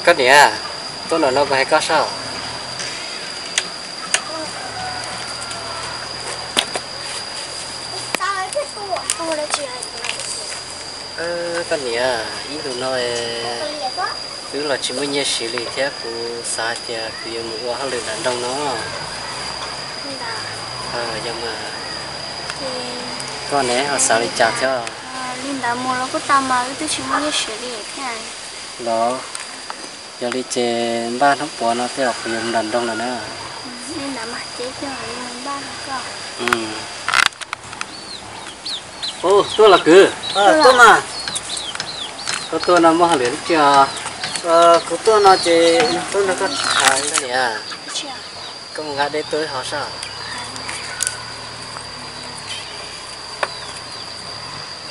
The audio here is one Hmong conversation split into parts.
Koj niam, tuaj nram no kuv hais koj saib. Koj niam, ib ntus no wb los tsis muaj nyiaj siv li thiab kuv xav hais tias kuv yuav mus ua hauj lwm nram nroog no. Yog mas, koj ne ho xav li cas thiab? Li ntawd mus los kuj tau mas, wb twb tsis muaj nyiaj siv li thiab. Los, yog li ces npaj hnub puav no tej zaum kuv yuav mus nram nroog lawm na. Li ntawd mas ces kuv npaj koj. Ub, tuaj los kwv. Tuaj mas. Koj tuaj no muaj hauj lwm dab tsi os? Kuv tuaj no ces tuaj nrog koj tham. Koj mus nqa dej tuaj wb haus saib.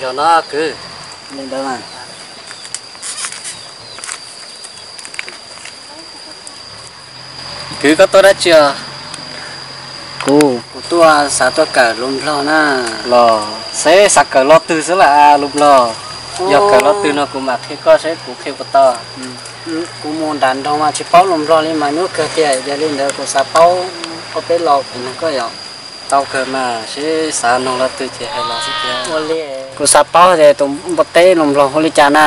Zaum no kwv. Li ntawd mas. Kwv, koj tuaj dab tsi os? Kuv, kuv tuaj xav tuaj kawm lus Nplog na. Los seb xav kawm lo twg xwb lam lus Nplog. Yog kawm lo twg no kuv mam qhia koj seb kuv qhia puas tau. Kuv mus nram nroog mas tsis paub lus Nplog li mas nyuaj kawg tiag, yog li ntawd kuv xav paub ob peb lo kuv nug koj yom. Tau kawg mas, seb xav nug lo twg ces hais los xwb tiag. Kuv xav paub tias tus npua teb lus Nplog hu li cas na?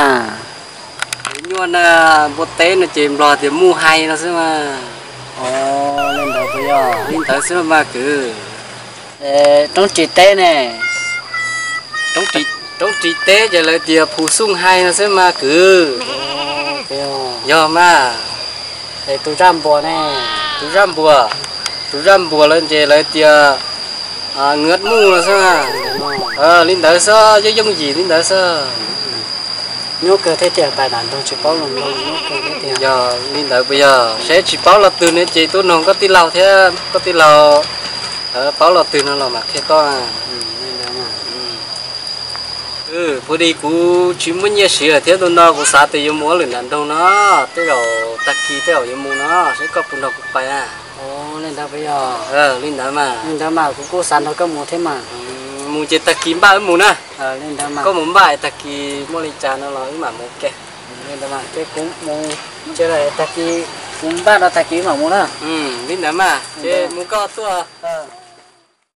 Kuv nyuaj na, npua teb no ces Nplog tias muj hais no xwb mas. Li ntawd puas yog? Li ntawd xwb mas kwv. Roob ris teb ne? Roob ris teb ces lawv tias phu xuj hais no xwb mas kwv. Yog mas. Tus zaj npuas ne? Tus zaj npuas, tus zaj npuas lawv ces lawv tias ngawd muj no xwb mas. Li ntawd xwb, yooj yooj yim li ntawd xwb. Nyuaj kawg thiab tiag, pais nram nroog tsis paub lus Nplog nyuaj kawg thiab tiag. Yog li ntawd puas yog? Seb tsis paub lo twg ne ces tuaj nug koj tij laug thiab, koj tij laug paub lo twg no los mam qhia koj. Phu di, kuv tsis muaj nyiaj siv lawm thiab, tus no kuv xav tias yuav mus ua lwm nram nroog no, tej zaum tag kis tej zaum yuav mus no, seb koj puas nrog kuv pais na. Li ntawd puas yog? Li ntawd mas. Li ntawd mas kuv kuj xav nrog koj mus thiab mas. Mus ces tag kis npaj wb mus na. Koj mus npaj tag kis muaj li cas no los wb mam mus ke. Li ntawd mas ces kuv mus, ces tag kis kuv npaj rau tag kis wb mam mus na. Li ntawd mas ces mus koj tuaj.